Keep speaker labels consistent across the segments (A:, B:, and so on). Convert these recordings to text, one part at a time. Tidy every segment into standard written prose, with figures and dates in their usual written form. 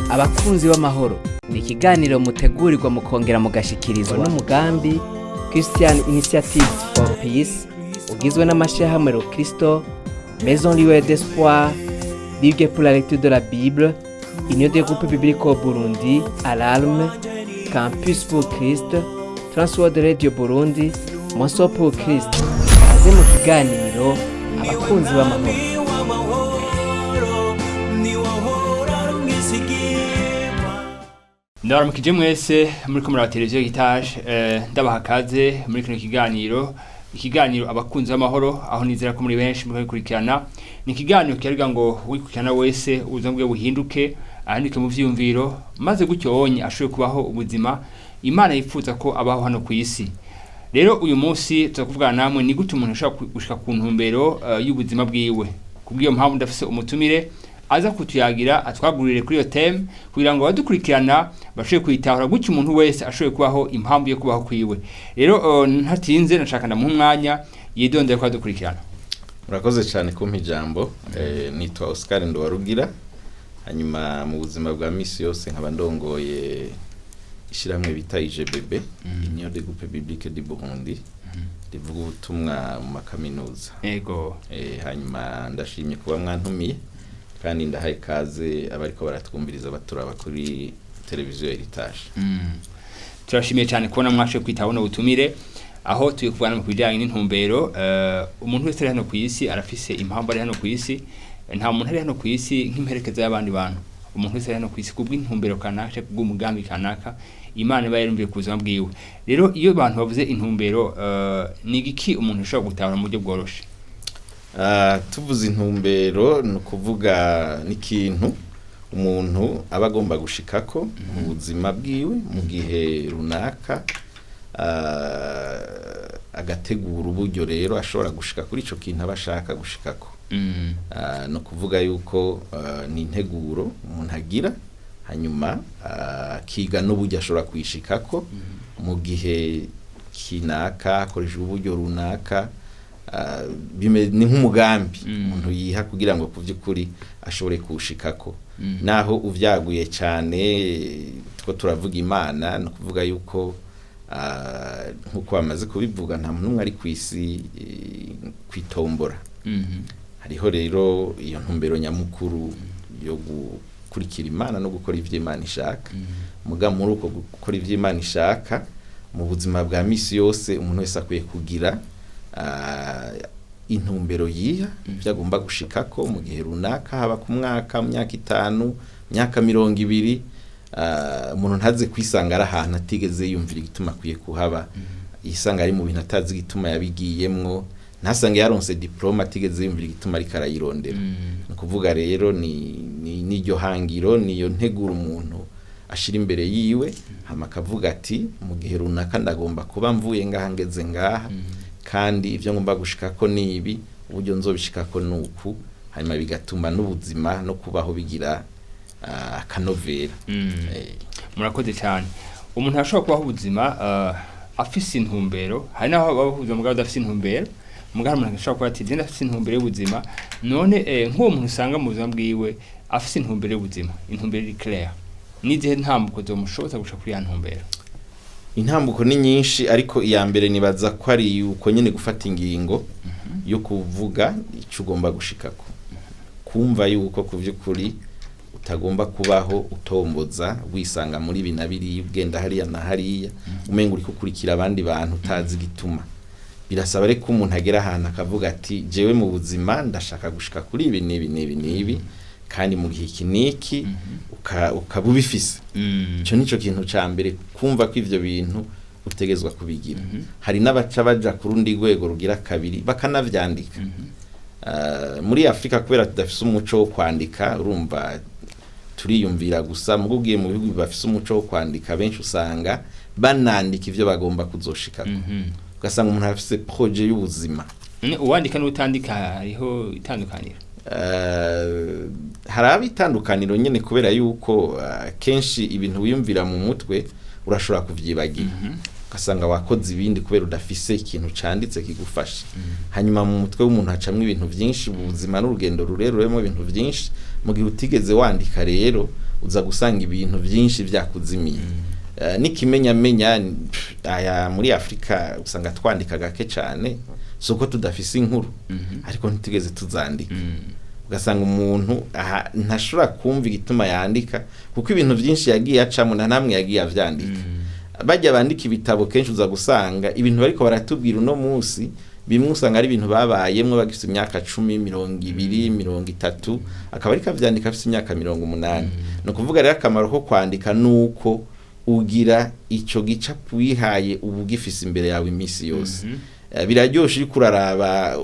A: Abakunzi b'amahoro ni ikiganiro mutegurirwa mukongera mugashikirizwa n'umugambi Christian Initiatives for Peace, ugizwe n'amashyirahamwe Rokristo, Maison Lueur d'Espoir, Ligue pour la lecture de la Bible, Union des groupes bibliques au Burundi, Alarme, Campus pour Christ, Transworld Radio Burundi, Moso pour Christ. Kaze mu kiganiro Abakunzi b'amahoro.
B: Ndabaramukije mwese muri ko muraba televiziyo Gitaje, ndabaha kaze muri kino kiganiro, ikiganiro Abakunzi b'amahoro, aho nizera ko muri benshi muri kubikurikirana. Ni ikiganiro kiyaruga ngo wikurikirana wese ubuzima bwe buhinduke, ahinduke mu vyiyumviro, maze gutyo wonye ashobore kubaho ubuzima Imana yifuza ko abaho hano ku isi. Rero uyu munsi tuza namwe ni gute umuntu ashobora gushika ku ntumbero y'ubuzima bwiwe. Kubw'iyo mpamvu ndafise umutumire aza kutuyagira, atwagurire kuri iyo thème, kugira ngo abadukurikirana bashobore kuyitahura, gutyo umuntu wese ashobore kubaho impamvu yo kubaho kwiwe. Rero ntatinze, nashaka ndamuha umwanya yidondere ko adukurikirana.
C: Murakoze cyane kumpa ijambo. Nitwa Oscar Nduwarugira, hanyuma mu buzima bwa misi yose nkaba ndongoye ishyirahamwe bita IGBB, Union des Groupes Bibliques du Burundi, rivuga ubutumwa mu makaminuza. Hanyuma ndashimye kuba mwantumiye, kandi ndahaye ikaze abariko baratwumviriza baturaba kuri televiziyo Heritage.
B: Turashimiye cyane kubona mwashoboye kwitaba buno butumire, aho turi kuvugana mu bijyanye n'intumbero. Umuntu wese ari hano ku isi arafise impamvu ari hano ku isi. Nta muntu ari hano ku isi nk'imperekeza y'abandi bantu. Umuntu wese ari hano ku isi kubw'intumbero kanaka, kubw'umugambi kanaka Imana iba yarumviye ku buzima bwiwe. Rero iyo abantu bavuze intumbero, ni igiki umuntu ashobora gutahura mu buryo bworoshe?
C: Tuvuze intumbero, ni ukuvuga n'ikintu umuntu aba agomba gushikako mu buzima bwiwe mu gihe runaka, agategura uburyo rero ashobora gushika kuri ico kintu aba ashaka gushikako. Ni ukuvuga yuko ni integuro umuntu agira, hanyuma akiga n'uburyo ashobora kuyishikako mu gihe kinaka, akoresheje uburyo runaka. Ni nk'umugambi umuntu yiha kugira ngo ku by'ukuri ashobore kuwushikako. Naho uvyaguye cyane, two turavuga Imana, ni ukuvuga yuko nk'uko bamaze kubivuga, nta muntu n'umwe ari ku isi kwitombora. Hariho rero iyo ntumbero nyamukuru yo gukurikira Imana no gukora ivyo Imana ishaka. Muga muri uko gukora ivyo Imana ishaka mu buzima bwa misi yose, umuntu wese akwiye kugira intumbero yiha, ibyo agomba gushikako mu gihe runaka, haba ku mwaka, mu myaka 5, myaka 20. Umuntu ntaze kwisanga ari ahantu atigeze yiyumvira igituma akwiye kuhaba, yisanga ari mu bintu atazi igituma yabigiyemwo, ntasange yaronse diplôme atigeze yumvira igituma ariko arayirondera. Ni ukuvuga rero ni n'iryo hangiro, niyo ntegura umuntu ashira imbere yiwe, hama akavuga ati: "Mu gihe runaka ndagomba kuba mvuye ngaha ngeze ngaha, kandi ibyo ngomba gushikako ni ibi, uburyo nzobishikako ni uku." Hanyuma bigatuma n'ubuzima no kubaho bigira akanovera.
B: Murakoze cyane. Umuntu ashobora kubaho ubuzima afise intumbero. Hari naho babaho ubuzima mugabo adafise intumbero. Mugabo umuntu ashobora kuba ati: "Ndafise afise intumbero y'ubuzima." None nk'uwo muntu usanga mu buzima bwiwe afise intumbero y'ubuzima, intumbero iri claire, n'izihe ntambuko zomushoboza gushika kuri ya ntumbero?
C: Intambuko ni nyinshi, ariko iya mbere nibaza ko ari uko nyine gufata ingingo yo kuvuga icyo ugomba gushikako, kumva yuko ku by'ukuri utagomba kubaho utomboza, wisanga muri ibi na biriya, ugenda hariya na hariya, umenga uri gukurikira abandi bantu utazi igituma. Birasaba rero ko umuntu agera ahantu akavuga ati: "Jewe mu buzima ndashaka gushika kuri ibi n'ibi n'ibi n'ibi, kandi mu gihe iki n'iki." Ukaba ubifise. Icyo nico kintu ca mbere, kumva ko ivyo bintu utegezwa kubigira. Hari n'abaca baja ku rundi rwego rugira kabiri, bakanavyandika. Muri Afrika, kubera tudafise umuco wo kwandika, urumva turiyumvira gusa. Mugo ugiye mu bihugu bafise umuco wo kwandika, benshi usanga banandika ivyo bagomba kuzoshikako, ugasanga umuntu afise projet y'ubuzima.
B: Uwandika n'utandika hariho itandukaniro?
C: Hari aba itandukaniro nyine, kubera yuko kenshi ibintu wiyumvira mu mutwe urashobora kuvyibagira, ugasanga wakoze ibindi kubera udafise ikintu canditse kigufasha. Hanyuma mu mutwe w'umuntu hacamwo ibintu vyinshi, ubuzima n'urugendo rureruremo ibintu vyinshi. Mu gihe utigeze wandika rero Uza gusanga ibintu byinshi byakuzimiye. N'ikimenyamenya aya muri Afrika usanga twandika gake cyane, si uko tudafise inkuru, ariko ntitugeze tuzandika. Ugasanga umuntu aha ntashobora kumva igituma yandika, kuko ibintu byinshi yagiye acamo nta namwe yagiye avyandika. Bajya bandika ibitabo kenshi uza gusanga ibintu bariko baratubwira uno munsi, bimwe usanga ari ibintu babayemwo bagifite imyaka 10, 20, 30, akaba ariko avyandika afite imyaka 80. Ni ukuvuga rero akamaro ko kwandika nuko ugira ico gicapo wihaye uba ugifise imbere yawe iminsi yose. Biraryoshe uriko uraraba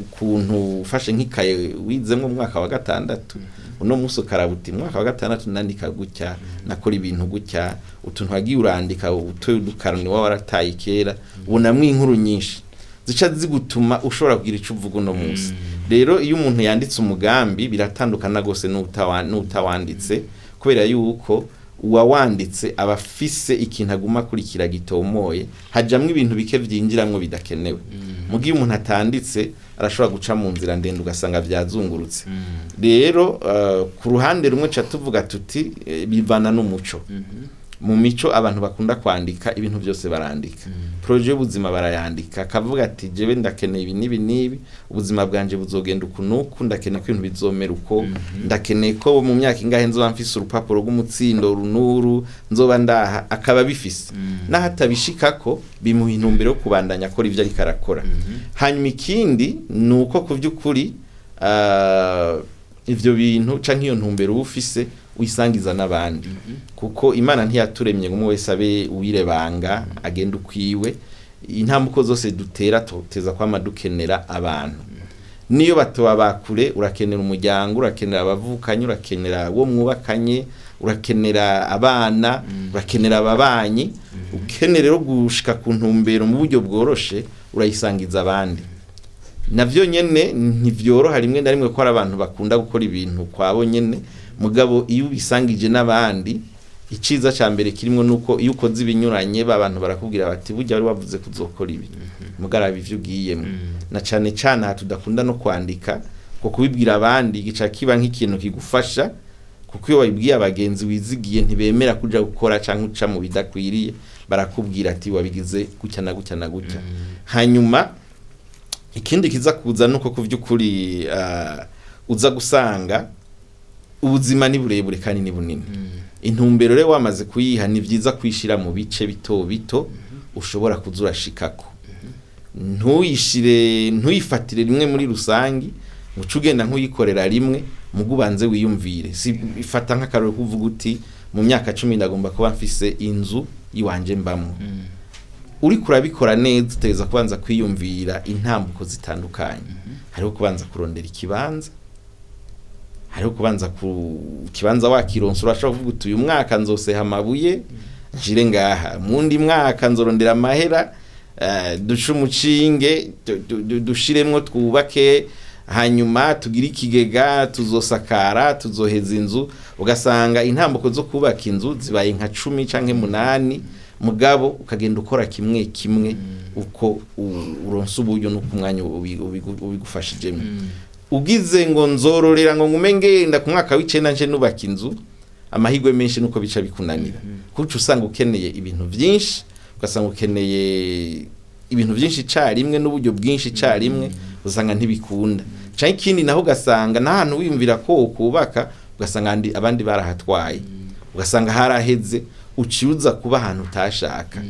C: ukuntu ufashe nk'ikaye wizemwo mu mwaka wa gatandatu, uno munsi ukaraba uti mu mwaka wa gatandatu nandika gutya, nakora ibintu gutya. Utuntu wagiye urandika utoye udukaroni waba warataye kera, ubonamwo inkuru nyinshi zica zigutuma ushobora kugira ico uvuga uno munsi. Rero iyo umuntu yanditse umugambi biratandukana gose n'utawanditse, kubera yuko uwawanditse aba afise ikintu aguma akurikira gitomoye, hajamwo ibintu bike vyinjiramwo bidakenewe. Mu gihe umuntu atanditse arashobora guca mu nzira ndende ugasanga vyazungurutse. Rero ku ruhande rumwe ca tuvuga tuti bivana n'umuco. Mu mico abantu bakunda kwandika ibintu byose barandika, projet y'ubuzima barayandika, akavuga ati jewe ndakeneye ibi n'ibi n'ibi, ubuzima bwanje buzogenda uku n'uku, ndakeneye ko ibintu bizomera uko, ndakeneye ko mu myaka ingahe nzoba mfise urupapuro rw'umutsindo runuru, nzoba ndaha, akaba bifise. Naho atabishikako bimuha intumbero yo kubandanya akora ivyo ariko arakora. Hanyuma ikindi ni uko ku by'ukuri ivyo bintu canke iyo ntumbero uba ufise uyisangiza n'abandi, kuko Imana ntiyaturemye ngo umwe wese abe uwirebanga agenda ukwiwe. Intambuko zose dutera tuteza kwama dukenera abantu, niyo batoba bakure. Urakenera umuryango, urakenera abavukanyi, urakenera uwo mwubakanye, urakenera abana, urakenera ababanyi. Ukenera rero gushika ku ntumbero mu buryo bworoshe urayisangiza abandi. Navyo nyene ntivyoroha rimwe na rimwe ko hari abantu bakunda gukora ibintu kwabo nyene, mugabo iyo ubisangije n'abandi, iciza ca mbere kirimwo nuko iyo ukoze ibinyuranye ba bantu barakubwira bati burya wari wavuze kuzokora ibi, mugaraba ivyo ugiyemwo. Na cane cane aha tudakunda no kwandika, ko kubibwira abandi gica kiba nk'ikintu kigufasha, kuko iyo wabibwiye abagenzi wizigiye ntibemera kuja gukora canke uca mu bidakwiriye, barakubwira ati wabigize gutya na gutya na gutya. Hanyuma ikindi kiza kuza nuko ku by'ukuri uza gusanga ubuzima ni burebure kandi ni bunini. Intumbero rero wamaze kuyiha ni byiza kuyishira mu bice bito bito ushobora kuza urashikako. Ntuyishire, ntuyifatire rimwe muri rusangi muco ugenda nk'uyikorera rimwe, mugo ubanze wiyumvire. Si ifata nk'akarore kuvuga uti mu myaka 10 ndagomba kuba mfise inzu iwanje mbamwo. Uriko urabikora neza utegereza kubanza kwiyumvira intambuko zitandukanye. Hariho kubanza kurondera ikibanza, hariho kubanza ku kibanza wakironsa urashobora kuvuga uti uyu mwaka nzoseha amabuye nshire ngaha, mundi mwaka nzorondera amahera, duce umucinge, dushiremwo twubake, hanyuma tugire ikigega, tuzosakara, tuzoheza inzu. Ugasanga intambuko zo kubaka inzu zibaye nka 10 canke 8, mugabo ukagenda ukora kimwe kimwe uko uronsa uburyo n'uko umwanya ubigufashijemo. Ugize ngo nzororera ngo ngume ngenda ku mwaka w'icenda nje nubaka inzu, amahirwe menshi nuko bica bikunanira, kuko usanga ukeneye ibintu byinshi, ugasanga ukeneye ibintu byinshi icarimwe n'uburyo bwinshi icarimwe, usanga ntibikunda. Canke ikindi naho ugasanga n'ahantu wiyumvira ko ukubaka ugasanga abandi barahatwaye, ugasanga haraheze, uciye uza kuba ahantu utashaka.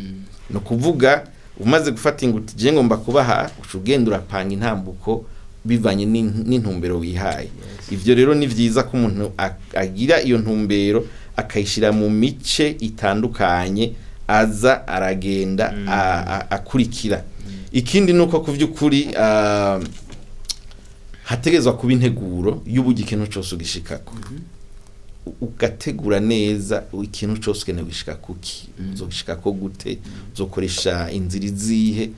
C: Ni ukuvuga umaze gufata inguti je ngomba kubaha, uca ugenda urapanga intambuko bivanye n'intumbero wihaye. Ivyo rero ni vyiza ko umuntu agira iyo ntumbero akayishira mu mice itandukanye aza aragenda akurikira. Ikindi nuko ku vy'ukuri hategezwa kuba integuro y'uburyo ikintu cose ugishikako. Ugategura neza ikintu cose ukeneye gushika kuki, uzogishikako gute, uzokoresha inzira izihe.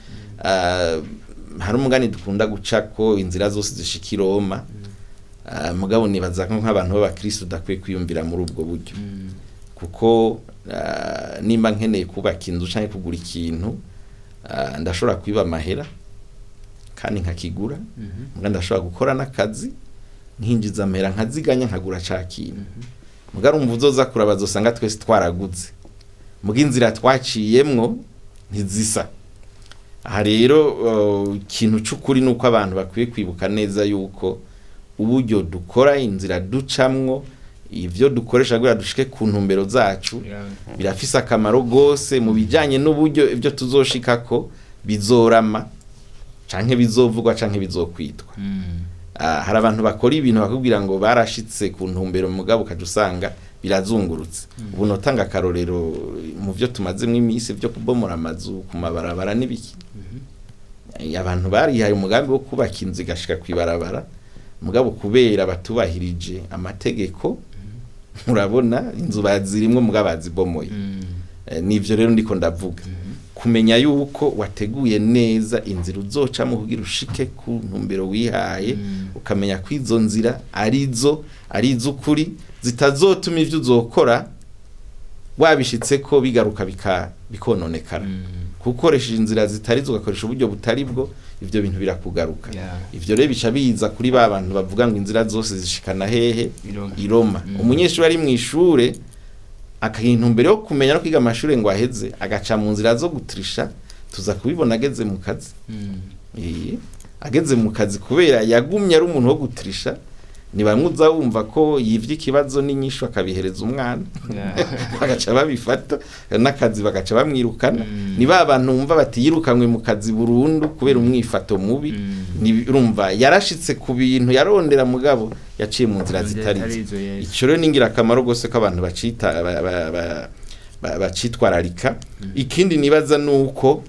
C: Hari umugani dukunda gucako inzira zose zishika i Roma. Mugabo nibaza ko nk'abantu b'abakristo udakwiye kwiyumvira muri ubwo buryo, kuko nimba nkeneye kubaka inzu canke kugura ikintu, ndashobora kwiba amahera kandi nkakigura, muga ndashobora gukora n'akazi nkinjiza amahera nkaziganya nkagura ca kintu. Mugarumva uzoza kuraba azosanga twese twaraguze, muga inzira twaciyemwo ntizisa. Aha rero ikintu c'ukuri ni uko abantu bakwiye kwibuka neza yuko uburyo dukora, inzira ducamwo, ivyo dukoresha kugira dushike ku ntumbero zacu birafise akamaro gose mu bijanye n'uburyo ibyo tuzoshikako bizorama canke bizovugwa canke bizokwitwa. Hari abantu bakora ibintu bakubwira ngo barashitse ku ntumbero, mugabo ukaja usanga birazungurutse. Ubu notanga akarorero mu byo tumazemwo iminsi byo kubomora amazu ku mabarabara n'ibiki. Abantu barihaye umugambi wo kubaka inzu igashika kw'ibarabara, mugabo kubera batubahirije amategeko, murabona inzu bazirimwo mugabo bazibomoye. Nivyo rero ndiko ndavuga, kumenya yuko wateguye neza inzira uzocamo kugira ushike ku ntumbero wihaye, ukamenya ko izo nzira arizo ari iz'ukuri, zitazotuma ivyo uzokora wabishitse ko bigaruka bikononekara. Kuko ukoresheje inzira zitari zo, ugakoresha uburyo butari bwo, ivyo bintu birakugaruka. Ivyo rero bica biza kuri ba bantu bavuga ngo inzira zose zishikana hehe?
B: I Roma.
C: I Roma. Umunyeshuri ari mu ishure akagira intumbero yo kumenya no kwiga amashure ngo aheze, agaca mu nzira zo gutrisha, tuza kubibona ageze mu kazi. Ageze mu kazi, kubera yagumye ari umuntu wo gutrisha, ni bamwe uza wumva ko yivye ikibazo n'inyishu akabihereza umwana, bagaca babifata n'akazi bagaca bamwirukana. Ni ba bantu wumva bati yirukanwe mu kazi burundu kubera umwifato mubi. Ni urumva yarashitse ku bintu yarondera, mugabo yaciye mu nzira zitari zo.
B: Zitari zo, yes.
C: Ico rero ni ingirakamaro rwose ko abantu bacita bacitwararika. Ikindi nibaza nuko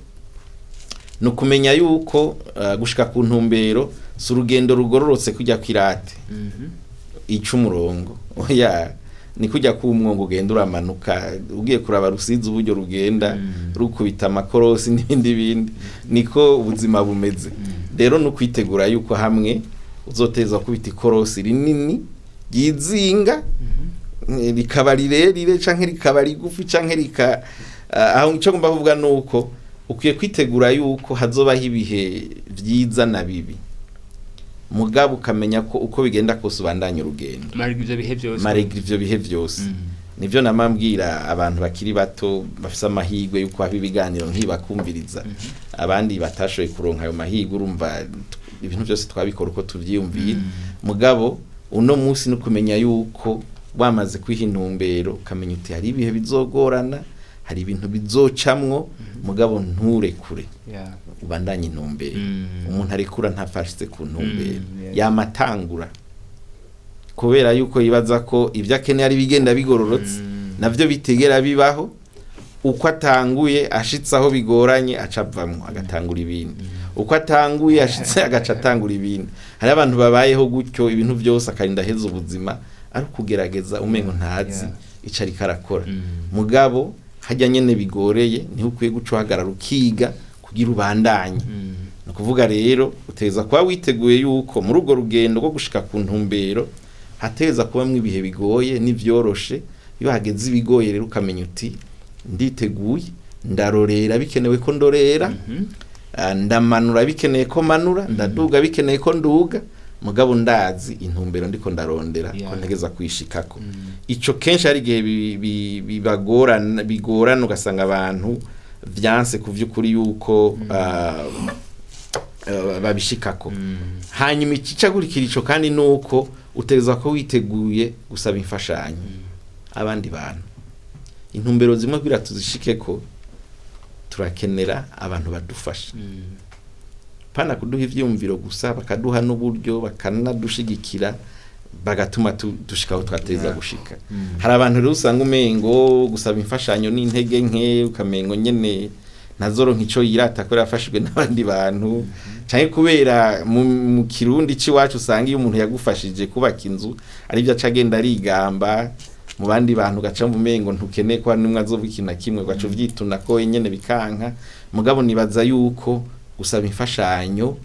C: ni ukumenya yuko gushika ku ntumbero si urugendo rugororotse kujya kwirate ica umurongo, oya, ni kujya ku mwongo ugenda uramanuka ugiye kuraba Rusizi uburyo rugenda rukubita amakorosi n'ibindi bindi, niko ubuzima bumeze. Rero ni ukwitegura yuko hamwe uzoteza kubita ikorosi rinini ryizinga, rikaba rirerire canke rikaba rigufi canke rika aho ico ngomba kuvuga nuko ukwiye kwitegura yuko hazobaho ibihe vyiza na bibi, mugabo ukamenya ko uko bigenda kose ubandanya urugendo.
B: Marega ivyo bihe byose.
C: Marega ivyo bihe byose. Nivyo nama mbwira abantu bakiri bato bafise amahirwe yuko haba ibiganiro nkibakumviriza. Abandi batashoboye kuronka ayo mahirwe, urumva ibintu byose twabikora uko tuvyiyumviye. Mugabo uno munsi no kumenya yuko wamaze kwiha intumbero, ukamenya uti hari ibihe bizogorana, hari ibintu bizocamwo, mugabo nturekure, ubandanye intumbero. Umuntu arekura ntafashitse ku ntumbero. Yamatangura kubera yuko yibaza ko ibyo akeneye ari bigenda bigororotse, navyo bitegera bibaho. Uko atanguye ashitse aho bigoranye aca avamwo agatangura ibindi, uko atanguye ashitse agaca atangura ibindi. Hari abantu babayeho gutyo, ibintu byose akarinda aheza ubuzima ari ukugerageza, umengo ntazi ico ariko arakora. Mugabo hajya nyene bigoreye niho ukwiye guca uhagarara ukiga kugira ubandanye. Ni ukuvuga rero uteza kuba witeguye yuko muri urwo rugendo rwo gushika ku ntumbero hateza kubamwo ibihe bigoye n'ivyoroshe. Iyo hageze ibigoye rero ukamenya uti nditeguye, ndarorera bikenewe ko ndorera, ndamanura bikeneye ko manura, ndaduga bikeneye ko nduga, mugabo ndazi intumbero ndiko ndarondera ko ntegeza kwishikako. Ico kenshi hari igihe bibagorana, bigorana, ugasanga abantu vyanse ku vy'ukuri yuko babishikako. Hanyuma ikicakurikira ico kandi nuko utegerezwa ko witeguye gusaba imfashanyo abandi bantu. Intumbero zimwe kugira tuzishikeko turakenera abantu badufasha, pana kuduha ivyiyumviro gusa, bakaduha n'uburyo, bakanadushigikira, bagatuma dushika aho twateza gushika. Hari abantu rero usanga umengo gusaba imfashanyo n'intege nke, ukamengo nyene ntazoronka ico yirata kubera yafashijwe n'abandi bantu, canke kubera mu Kirundi c'iwacu usanga iyo umuntu yagufashije kubaka inzu arivyo aca agenda arigamba mu bandi bantu, ugaca mu mengo ntukeneye ko hari n'umwe azovuga ikintu na kimwe, ugaca uvyituna ko wenyene bikanka. Mugabo nibaza yuko gusaba imfashanyo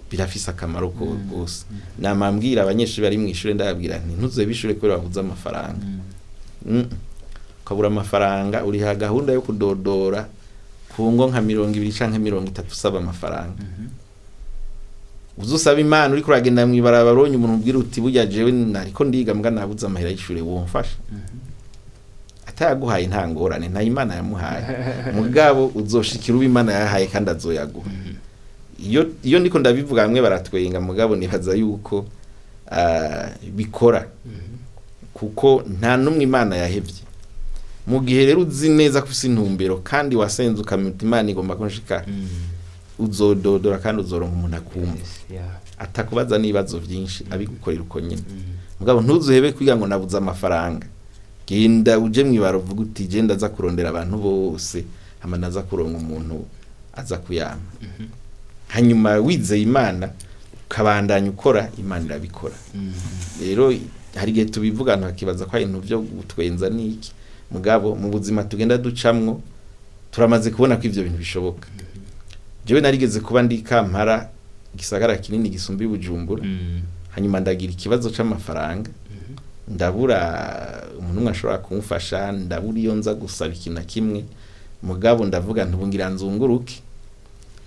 C: birafise akamaro gose. Nama mbwira abanyeshuri bari mw'ishure, ndababwira nti ntuzobe ishure kubera wabuze amafaranga. Ukabura amafaranga uriha gahunda yo kudodora ku ngo nka 20 canke 30 usaba amafaranga. Uzusaba Imana uriko uragenda mw'ibarabara, uronye umuntu ubwira uti: "Burya jewe nariko ndiga, mbwa nabuze amahera y'ishure, womfasha?" Atayaguhaye nta ngorane, nta Imana yamuhaye, mugabo uzoshikira uwo Imana yahaye kandi azoyaguha. Iyo ndiko ndabivuga bamwe baratwenga, mugabo nibaza yuko bikora, kuko nta n'umwe Imana yahevye. Mu gihe rero uzi neza ko ufise intumbero kandi wasenze ukamenya uti: "Imana igomba ko nshika", uzododora kandi uzoronka umuntu akumva, atakubaza n'ibibazo byinshi, abigukorera uko nyine. Mugabo ntuzuhebe kwiga ngo nabuze amafaranga. Genda uje mwibaro uvuga uti: "Genda aza kurondera abantu bose, hama naza kuronka umuntu aza kuyama." Hanyuma wizeye Imana ukabandanya ukora, Imana irabikora. Rero hari igihe tubivuga abantu bakibaza ko ari ibintu byo gutwenza n'iki, mugabo mu buzima tugenda ducamwo turamaze kubona ko ivyo bintu bishoboka. Jewe narigeze kuba ndi Kampala, igisagara kinini gisumba i Bujumbura, hanyuma ndagira ikibazo c'amafaranga, ndabura umuntu umwe ashobora kumufasha, ndabura iyo nza gusaba ikintu na kimwe. Mugabo ndavuga nti: "Ubu ngira nzunguruke,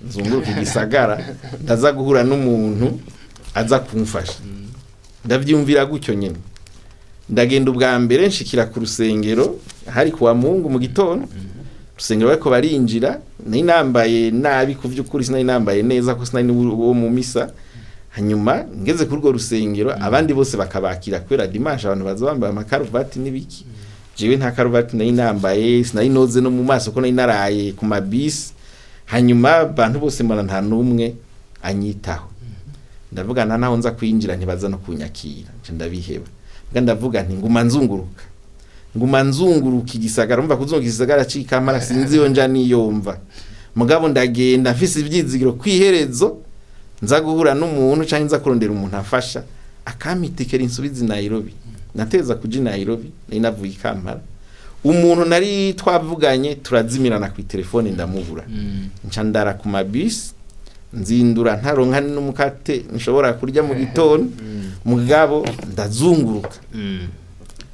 C: nzunguruke igisagara, ndaza guhura n'umuntu aza kumfasha." Ndavyumvira gutyo nyene, ndagenda. Ubwa mbere nshikira ku rusengero, hari kuwa Mungu mu gitondo, rusengero bariko barinjira. Nari nambaye nabi ku vy'ukuri, sinari nambaye neza ko sinari uwo mu misa. Hanyuma ngeze kuri urwo rusengero, abandi bose bakabakira kubera dimanche abantu baza bambaye amakaruvati n'ibiki. Jewe nta karuvati nari nambaye, sinari noze no mu maso ko nari naraye ku mabisi. Hanyuma abantu bose mbona nta n'umwe anyitaho. Ndavuga nta naho nza kwinjira, ntibaza no kunyakira, nca ndabiheba. Mbwa ndavuga nti nguma nzunguruka, nguma nzunguruka igisagara. Umva, kuzunguruka igisagara c'Ikampara, sinzi iyo nja niyomva, mugabo ndagenda mfise ivyizigiro kw'iherezo nza guhura n'umuntu canke nza kurondera umuntu afasha akampa itikeri insubiza i Nairobi. Nateza kuja i Nairobi, nari navuye i Kampala. Umuntu nari twavuganye turazimirana ku telefone, ndamubura. Nca ndara ku mabisi, nzindura ntaronka n'umukate nshobora kurya mu gitondo, mugabo ndazunguruka,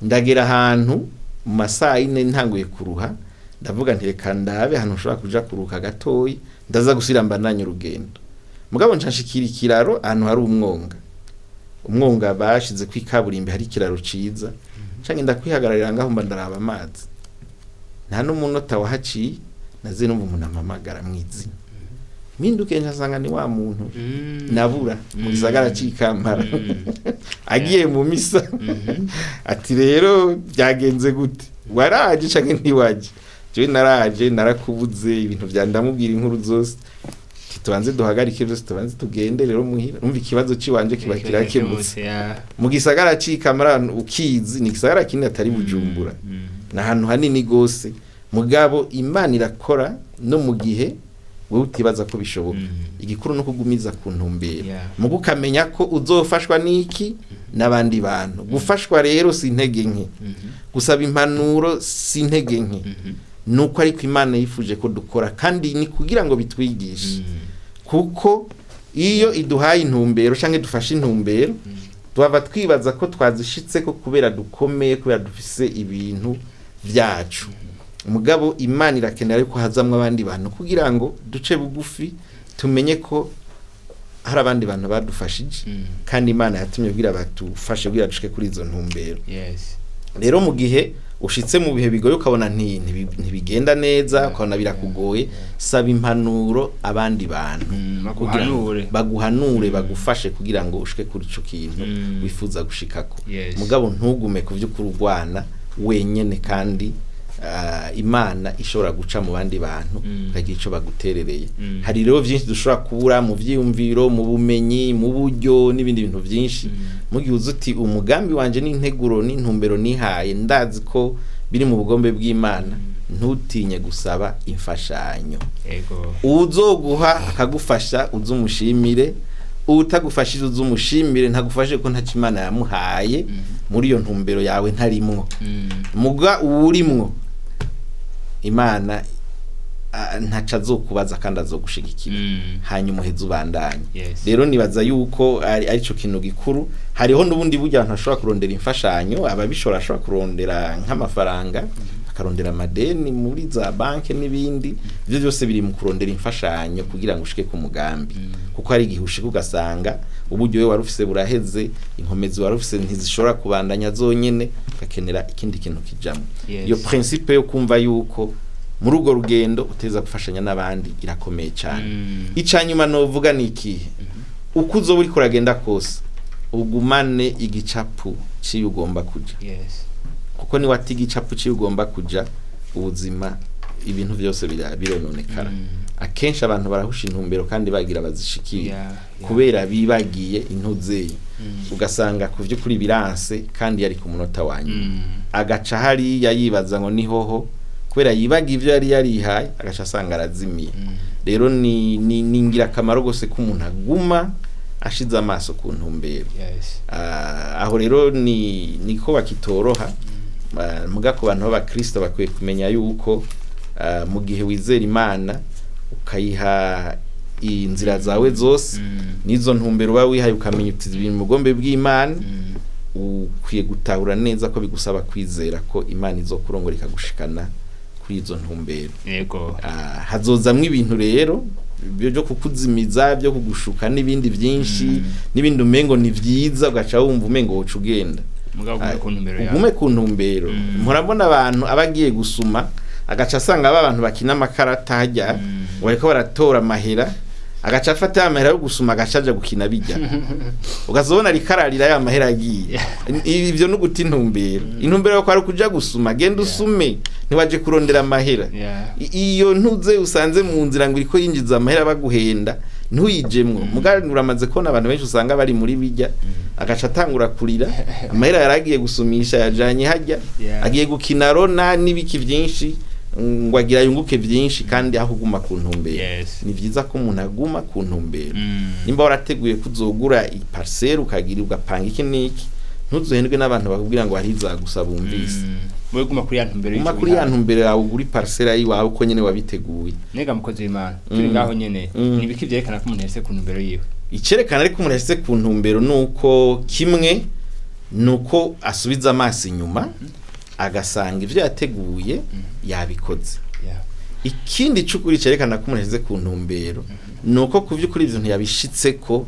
C: ndagera ahantu mu masaa 4 ntanguye kuruha. Ndavuga nti: "Reka ndabe ahantu nshobora kuja kuruhuka gatoyi, ndaza gusubira mbandanye urugendo." Mugabo nca nshikira ikiraro ahantu hari umwonga, umwonga bashize kw'ikaburimbi, hari ikiraro ciza. Nca ngenda kwihagararira ngaho, mba ndaraba amazi. Nta n'umunota wahaciye, naze numva umuntu ampamagara mw'izina. Mpinduke nsanga ni wa muntu nabura mu gisagara c'Ikampara agiye mu misa. Ati: "Rero byagenze gute? Waraje canke ntiwaje? Jewe naraje, narakubuze ibintu vya." Ndamubwira inkuru zose. Ati: "Tubanze duhagarike byose, tubanze tugende rero muhira." Umva, ikibazo ciwanje kiba kirakemutse mu gisagara c'Ikampara. Ukizi, ni igisagara kinini atari Bujumbura, ni ahantu hanini gose. Mugabo Imana irakora no mu gihe wowe utibaza ko bishoboka. Igikuru no kugumiza ku ntumbero, mugo ukamenya ko uzofashwa n'iki n'abandi bantu. Gufashwa rero si intege nke, gusaba impanuro si intege nke, nuko ariko Imana yifuje ko dukora, kandi ni kugira ngo bitwigishe, kuko iyo iduhaye intumbero canke dufashe intumbero, twaba twibaza ko twazishitse ko kubera dukomeye, kubera dufise ibintu vyacu. Mugabo Imana irakenera yuko hazamwo abandi bantu kugira ngo duce bugufi, tumenye ko hari abandi bantu badufashije, kandi Imana yatumye kugira batufashe kugira dushike kuri izo ntumbero. Rero mu gihe ushitse mu bihe bigoye, ukabona ntibigenda neza, ukabona birakugoye, saba impanuro abandi bantu kugira ngo
B: baguhanure.
C: Baguhanure, bagufashe kugira ngo ushike kuri ico kintu wifuza gushikako. Mugabo ntugume ku vy'ukuri urwana wenyene, kandi Imana ishobora guca mu bandi bantu bakagira ico baguterereye. Hari rero vyinshi dushobora kubura mu vyiyumviro, mu bumenyi, mu buryo n'ibindi bintu vyinshi. Mu gihe uzi uti: "Umugambi wanje n'integuro n'intumbero nihaye, ndazi ko biri mu bugombe bw'Imana", ntutinye gusaba imfashanyo. Uzoguha akagufasha uzumushimire, utagufashije uzumushimire, ntagufashe ko ntacyo Imana yamuhaye muri iyo ntumbero yawe ntarimwo. Muga uwurimwo Imana ntaco azokubaza kandi azogushigikira, hanyuma uheze ubandanye. Rero nibaza yuko ari arico kintu gikuru. Hariho n'ubundi buryo abantu bashobora kurondera imfashanyo. Ababishobora ashobora kurondera nk'amafaranga. Akarondera amadeni muri za banki n'ibindi. Ibyo byose biri mu kurondera imfashanyo kugira ngo ushike ku mugambi, kuko hari igihe ushika ugasanga uburyo we wari ufise buraheze, inkomezi wari ufise ntizishobora kubandanya zonyene, ugakenera ikindi kintu kijamo. Iyo principe yo kumva yuko muri urwo rugendo uteza gufashanya n'abandi irakomeye cyane. Icanyuma novuga ni ikihe? Uko uzoba uriko uragenda kose, ugumane igicapu c'iyo ugomba kuja, kuko ni wata igicapu c'iyo ugomba kuja, ubuzima, ibintu byose birononekara. Akenshi abantu barahusha intumbero kandi bagira bazishikire, kubera bibagiye intuzeye, ugasanga ku vy'ukuri biranse kandi yari ku munota wa nyuma, agaca hariya yibaza ngo nihoho, kubera yibaga ivyo yari yarihaye, agaca asanga arazimiye. Rero ni ingirakamaro gose ko umuntu aguma ashize amaso ku ntumbero. Aho rero ni niko bakitoroha. Muga ku bantu b'abakristo bakwiye kumenya yuko mu gihe wizera Imana, ukayiha inzira zawe zose, n'izo ntumbero uba wihaye, ukamenya uti biri mu bugombe bw'Imana, ukwiye gutahura neza ko bigusaba kwizera ko Imana izokurongora ikagushikana kuri izo ntumbero. Hazozamwo ibintu rero byo kukuzimiza, byo kugushuka n'ibindi byinshi, n'ibindi umengo ni vyiza, ugaca wumva umengo woca ugenda.
B: Mugabo ugume ku ntumbero yawe.
C: Ugume ku ntumbero. Mpora mbona abantu aba agiye gusuma, agaca asanga ba bantu bakina amakarata hajya, bariko baratora amahera, agaca afata ya mahera yo gusuma, agaca aja gukina bijya, ukazobona rikararira ya mahera agiye. Ivyo ni uguta intumbero. Intumbero yo kwari kuja gusuma, genda usume, ntiwaje kurondera amahera. Iyo ntuze usanze mu nzira ngo iriko yinjiza amahera baguhenda, ntuyijemwo. Mugabo uramaze kubona abantu benshi usanga bari muri bijya, agaca atangura kurira amahera yaragiye gusumisha yajanye hajya, agiye gukina rona n'ibiki byinshi ngo agira yunguke byinshi, kandi aho uguma ku ntumbero. Ni byiza ko umuntu aguma ku ntumbero. Nimba warateguye kuzogura iparcelle, ukagira ugapanga iki n'iki, ntuzohendwe n'abantu bakubwira ngo hari izagusa bumvise.
B: Wewe guma kuri ya ntumbero
C: Guma
B: y'ico
C: kuri ya
B: wihaye.
C: ntumbero yawe, ugura iparcelle yiwawe uko nyene wabiteguye.
B: Nega mukozi w'Imana, turi ngaho nyene, ni ibiki vyerekana ko umuntu yashitse ku ntumbero yiwe?
C: Icerekana ariko umuntu yashyize ku ntumbero ni uko, kimwe ni uko asubiza amaso inyuma agasanga ibyo yateguye yabikoze. Ikindi c'ukuri cerekana ko umuntu yashyize ku ntumbero ni uko ku by'ukuri ibyo ntiyabishitse, ko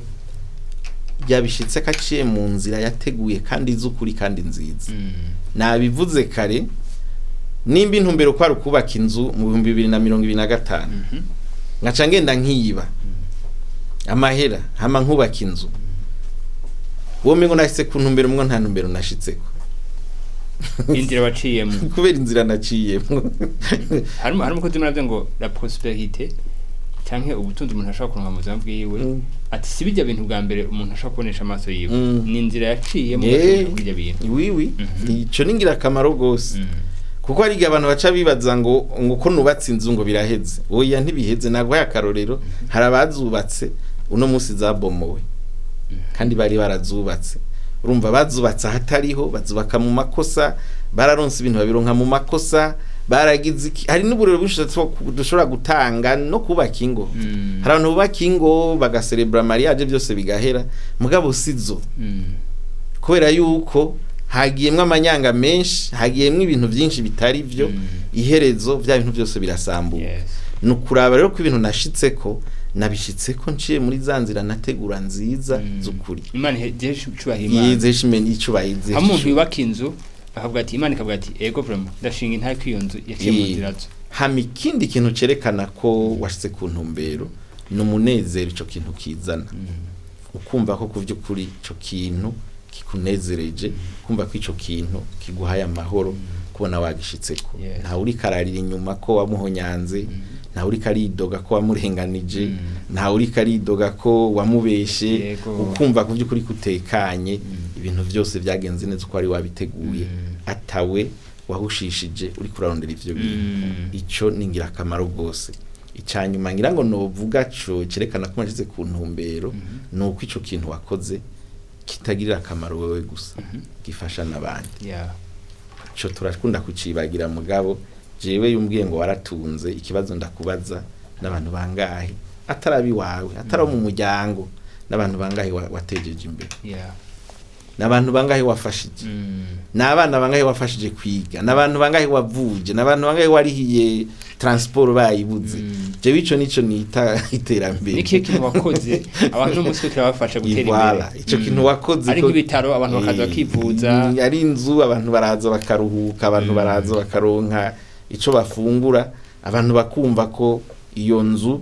C: yabishitse ko aciye mu nzira yateguye kandi z'ukuri kandi nziza. Nabivuze kare, nimba intumbero kwari ukubaka inzu mu 2025, nkaca ngenda nkiba amahera hama nkubaka inzu, uwo mengo nashitse ku ntumbero, mwo nta ntumbero nashitseko.
B: Inzira waciyemo.
C: Kubera inzira naciyemo.
B: Hari umukozi w'Imana avuze ngo la prospérité canke ubutunzi umuntu ashobora kuronka mu buzima bwiwe, ati si bijya bintu bwa mbere umuntu ashobora kubonesha amaso yiwe, ni inzira yaciyemo ashobora kurya bintu.
C: Wiwi, ico ni ingirakamaro rwose, kuko hari igihe abantu baca bibaza ngo ko nubatse inzu ngo biraheze. Oya, ntibiheze. Naguhaye akarorero, hari abazubatse uno munsi zabomowe kandi bari barazubatse. Urumva, bazubatse ahatariho, bazubaka mu makosa, bararonse ibintu babironka mu makosa, baragize iki. Hari n'uburero bwinshi dushobora gutanga no kubaka ingo. Hari abantu bubaka ingo bagaserebura mariage, byose bigahera, mugabo sizo, kubera yuko hagiyemwo amanyanga menshi, hagiyemwo ibintu byinshi bitari byo. Iherezo bya bintu byose birasambuka. Ni ukuraba rero ko ibintu nashitseko nabishitseko nciye muri za nzira nategura nziza z'ukuri.
B: Imana iheshe icubahiro Imana.
C: Yize shimeni icubahiro.
B: Hamwe umuntu yubaka inzu akavuga ati, Imana ikavuga ati ego, vraiment ndashinga intare ko iyo nzu yaciye mu nzira zo.
C: Hama ikindi kintu cerekana ko washitse ku ntumbero ni umunezero ico kintu kizana, ukumva ko ku vy'ukuri ico kintu kikunezereje, kumva ko ico kintu kiguhaye amahoro kubona wagishitseko. Ntawe uriko ararira inyuma ko wamuhonyanze, ntawe uriko aridoga ko wamurenganije, ntawe uriko aridoga ko wamubeshe. Ukumva ku vy'ukuri kutekanye, ibintu vyose vyagenze neza uko wari wabiteguye, atawe wahushishije uriko urarondera ivyo bintu. Ico ni ingirakamaro rwose. Icanyuma ngira ngo novuga co cerekana ko washize ku ntumbero ni uko ico kintu wakoze kitagirira akamaro wewe gusa, gifasha n'abandi. Ico turakunda kucibagira, mugabo jewe yumbwiye ngo waratunze, ikibazo ndakubaza, n'abantu bangahe atari abiwawe, atari abo mu muryango, n'abantu bangahe watejeje imbere? N'abantu bangahe wafashije? N'abana bangahe wafashije kwiga? N'abantu bangahe wavuje? N'abantu bangahe warihiye transport bayibuze? Jewe ico nico nita iterambere.
B: Ni kintu wakoze abantu n'umunsi kirabafasha gutera imbere.
C: Voilà, ico kintu wakoze.
B: Ari nk'ibitaro, abantu bakaza bakivuza.
C: Ari inzu, abantu baraza bakaruhuka, abantu baraza bakaronka ico bafungura, abantu bakumva ko iyo nzu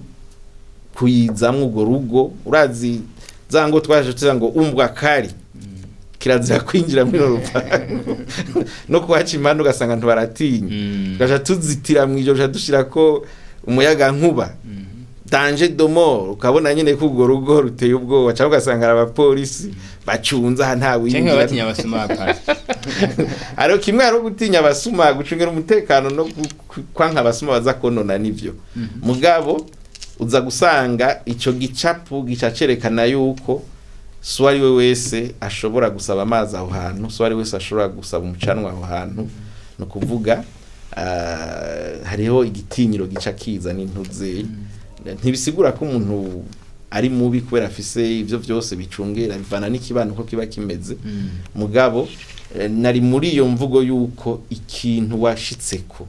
C: kuyizamwo, urwo rugo, urazi za ngo twaje tuza ngo umbwa kari kirazira kwinjira muri uru rupangu no kuhaca impande, ugasanga ntibaratinya. Tugaca tuzitira mw'ijoro, tugaca dushirako umuyaga nkuba, danger de mort, ukabona nyine ko urwo rugo ruteye ubwoba, cyangwa ugasanga hari abapolisi bacunze aha, nta
B: Canke
C: winjira.
B: batinya abasuma, pasi.
C: Hariho kimwe, hari gutinya abasuma, gucungira umutekano no kwanka abasuma baza konona, nivyo. Mugabo uza gusanga ico gicapu gica cerekana yuko so ari we wese ashobora gusaba amazi aho hantu, so ari wese ashobora gusaba umucanwa aho hantu. Ni ukuvuga hariho igitinyiro gica kiza n'intuze. Ntibisigura ko umuntu ari mubi kubera afise ivyo vyose bicungera, bivana n'ikibano uko kiba kimeze. Mugabo nari muri iyo mvugo yuko ikintu washitseko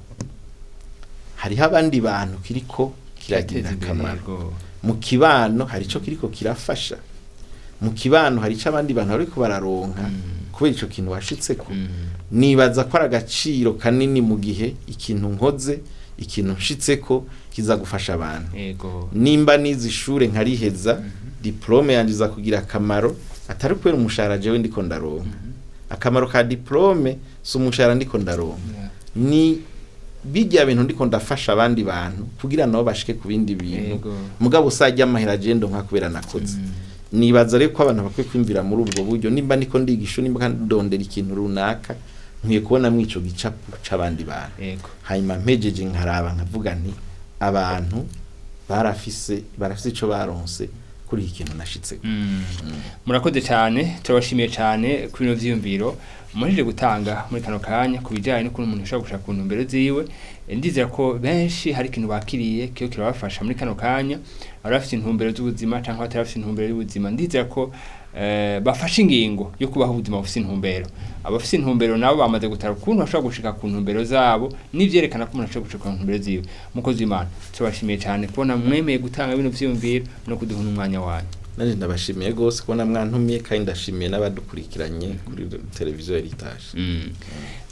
C: hariho abandi bantu kiriko kiragira akamaro mu kibano, hari ico kiriko kirafasha mu kibano, hari ico abandi bantu bariko bararonka kubera ico kintu washitseko. Nibaza ko ari agaciro kanini mu gihe ikintu nkoze, ikintu nshitseko kiza gufasha abantu. Nimba nize ishure nkariheza, diplôme yanje iza kugira akamaro, atari kubera umushahara jewe ndiko ndaronka. Akamaro ka diplôme si umushahara ndiko ndaronka, ni bijya bintu ndiko ndafasha abandi bantu kugira nabo bashike ku bindi bintu. Mugabo usajya amahera je ndonka kubera nakoze. Nibaza rero ko abantu bakwiye kwiyumvira muri ubwo buryo: nimba ndiko ndigisha, nimba ndondera ikintu runaka, nkwiye kubona mwico gicapu c'abandi bantu. Hanyuma mpejeje nkaraba nkavuga nti abantu barafise ico baronse kuri iki kintu nashitseko.
B: Murakoze cyane, turabashimiye cyane kuri bino vyiyumviro murije gutanga muri kano kanya ku bijyanye n'ukuntu umuntu ashobora gushaka ku ntumbero ziwe. Ndizera ko benshi hari ikintu bakiriye kiyo kirabafasha muri kano kanya, abari bafite intumbero z'ubuzima cyangwa abatari bafite intumbero y'ubuzima. Ndizera ko bafashe ingingo yo kubaho ubuzima bufite intumbero. Abafite intumbero nabo bamaze gutara ukuntu bashobora gushika ku ntumbero zabo, n'ivyerekana ko umuntu ashobora gushika ku ntumbero ziwe. Mukozi w'Imana, turabashimiye cyane kubona mwemeye gutanga bino vyiyumviro no kuduha n'umwanya wanyu.
C: Nanje ndabashimiye gose kubona mwantumiye, kandi ndashimiye n'abadukurikiranye kuri televiziyo Heritage.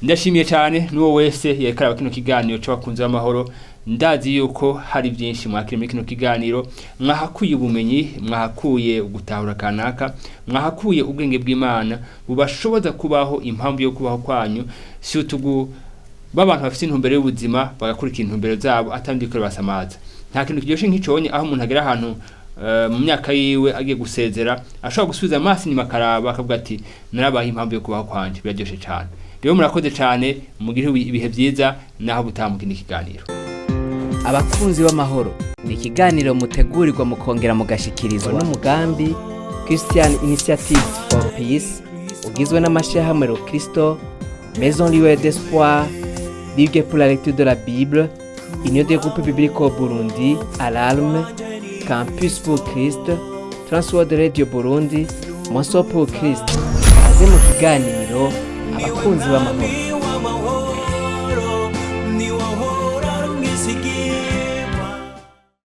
B: Ndashimiye cyane n'uwo wese yerekana kino kiganiro c'abakunzi b'amahoro. Ndazi yuko hari byinshi mwakiriye muri kino kiganiro, mwahakuye ubumenyi, mwahakuye ugutahura kanaka, mwahakuye ubwenge bw'Imana bubashoboza kubaho impamvu yo kubaho kwanyu, si utugu b'abantu bafite intumbero y'ubuzima bagakurikira intumbero zabo atandi ko basamaza. Nta kintu kiryoshe nk'iconye aho umuntu agera ahantu mu myaka yiwe agiye gusezera, ashobora gusubiza amaso inyuma akaraba akavuga ati narabaye impamvu yo kubaho kwanje. Biraryoshe cyane. Rero murakoze cyane, mugire ibihe byiza, naho butaha mu kindi kiganiro.
A: Abakunzi b'amahoro ni ikiganiro mutegurirwa mukongera mugashikirizwa n'umugambi Christian Initiatives for Peace, ugizwe n'amashyirahamwe Rokristo, Maison Libre d'Espoir, Ligue pour la lecture de la Bible, Union des groupes bibliques au Burundi, Alarme, Campus pour Christ, Transworld Radio Burundi, Monso pour Christ. Aze mu kiganiro abakunzi b'amahoro.